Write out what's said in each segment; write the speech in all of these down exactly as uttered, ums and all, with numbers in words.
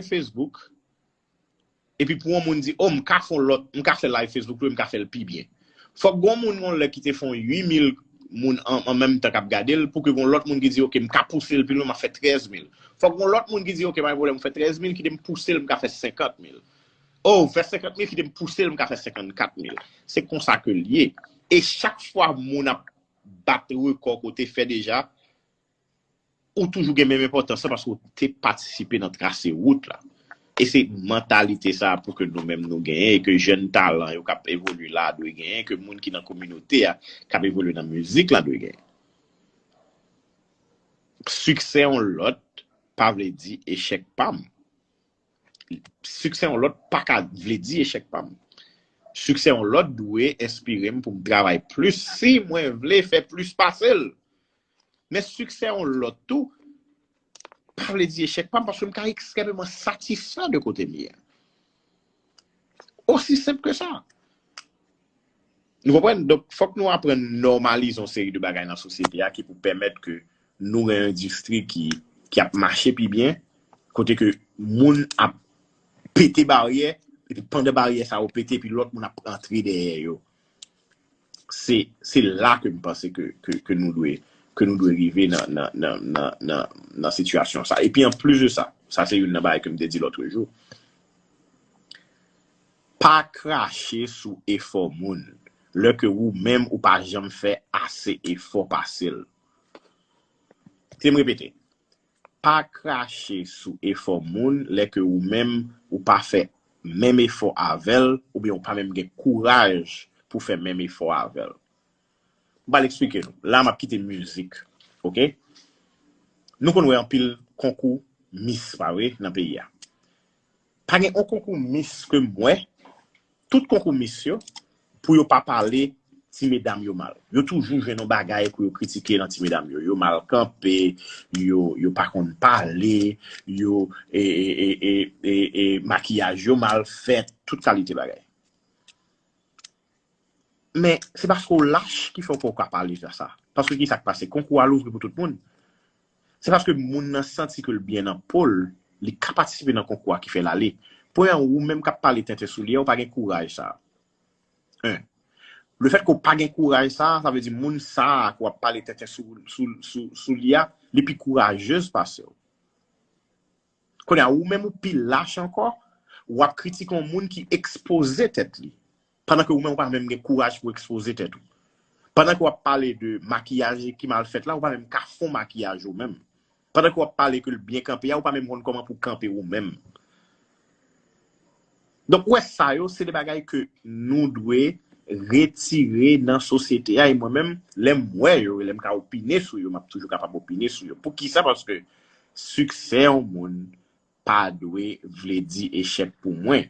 Facebook, epi pou yon moun di, oh, m ka fè yon lòt, m ka fè live Facebook tou, m ka fè l pi byen. Fòk gon moun yon lè ki te fè yon uit mil moun an, an menm tan k ap gade l, pou ke gon lòt moun ki di, ok, m ka pouse l pi lwen, m a fè trèz mil. Fòk gon lòt moun ki di, ok, pa gen pwoblèm, m fè trèz mil, kite m pouse l, m ka fè senkant mil. Oh, fè senkant mil, kite m pouse l, m ka fè senkannkat mil. Se konsa ke l ye. E chak fwa moun ap bat rekò ke w te fè deja, ou toujou gen menm enpòtans lan paske w te patisipe nan trase wout la. E se mantalite sa a pou ke nou menm nou genyen, e ke jèn talan yo k ap evolye la dwe genyen, ke moun ki nan kominote a k ap evolye nan mizik la dwe genyen. Siksè yon lòt pa vle di echèk pa m. Siksè yon lòt pa ka vle di echèk pa m. Siksè yon lòt dwe enspire m pou m travay plis si mwen vle fè plis pase l. Men siksè yon lòt tou pa vle di echèk pa m paske m ka ekstrèmeman satisfè de kote m ye a. Osi senp ke sa. Nou konprann? Donk, fòk nou aprann nòmalize yon seri de bagay nan sosyete a ki pou pèmèt ke nou gen yon endistri ki, ki ap mache pi byen, kote ke moun ap pete baryè, epi pandan baryè sa yo pete, epi lòt moun ap antre dèyè yo. Se, se la ke m panse ke, ke, ke nou dwe, ke nou dwe rive nan, nan, nan, nan, nan, nan sitiyasyon sa. Epi anplis de sa, sa se youn nan bagay ke m te di lòtrejou, pa krache sou efò moun lè ke ou menm ou pa janm fè ase efò pase l. Kite m repete, pa krache sou efò moun lè ke ou menm ou pa fè menm efò avè l oubyen ou pa menm gen kouraj pou fè menm efò avè l. M pral eksplike nou. La, m ap kite mizik, oke? Nou konn wè anpil konkou Miss, pa vre, nan peyi a. Pa gen yon konkou Miss ke m wè, tout konkou Miss yo, pou yo pa pale ti medam yo mal. Yo toujou jwenn yon bagay pou yo kritike nan ti medam yo. Yo mal kanpe, yo, yo pa konn pale, yo, e, e, e, e, e, e makiyaj yo mal fèt, tout kalite bagay. Men, se paske w lach ki fè w poko ka pale de sa. Paske ki sa k pase? Konkou a louvri pou tout moun. Se paske moun nan santi ke l byen nan po l, li ka patisipe nan konkou a ki fè l ale. Premyèman, ou menm k ap pale tenten sou li a, ou pa gen kouraj sa a. En. Lefètke w pa gen kouraj sa a, sa vle di moun sa a ke w ap pale tenten sou, sou, sou, sou li a, li pi kourajez pase w. Kounye a, ou menm ou pi lach ankò, w ap kritike yon moun ki ekspoze tèt li. Pandan ke ou menm ou pa menm gen kouraj pou ekspoze tèt ou. Pandan ke w ap pale de makiyaj ki mal fèt la, ou pa menm ka fè yon makiyaj ou menm. Pandan ke w ap pale ke l byen kanpe a, ou pa menm konn kòman pou kanpe ou menm. Donk, ou wè sa yo, se de bagay ke nou dwe retire nan sosyete a. E mwen menm, lè m wè yo, lè m ka opine sou yo, m ap toujou kapab opine sou yo. Poukisa? Paske siksè yon moun pa dwe vle di echèk pou mwen.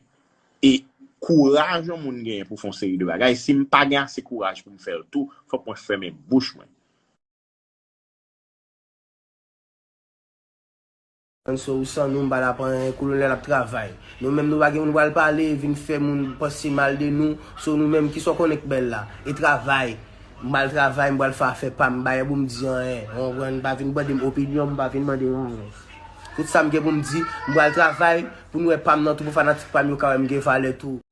E kouraj yon moun genyen pou fè yon seri de bagay, si m pa gen ase kouraj pou m fè l tou, fòk mwen fèmen bouch mwen. Ann so ou san nou, m pa la pran anyen, koulonèl ap travay. Nou menm nou pa gen moun pral pale, vin fè moun panse mal de nou. So nou menm, kisa w konnen k bèl la? E travay. M pral travay, m pral fè afè pa m, m pa gen pou m di anyen. Ou konprann? Pa vin mande m opinyon m, pa vin mande m anyen. Tout sa m gen pou m di, m pral travay pou nou wè pa m nan tou, pou fanatik pa m yo ka wè m gen valè tou.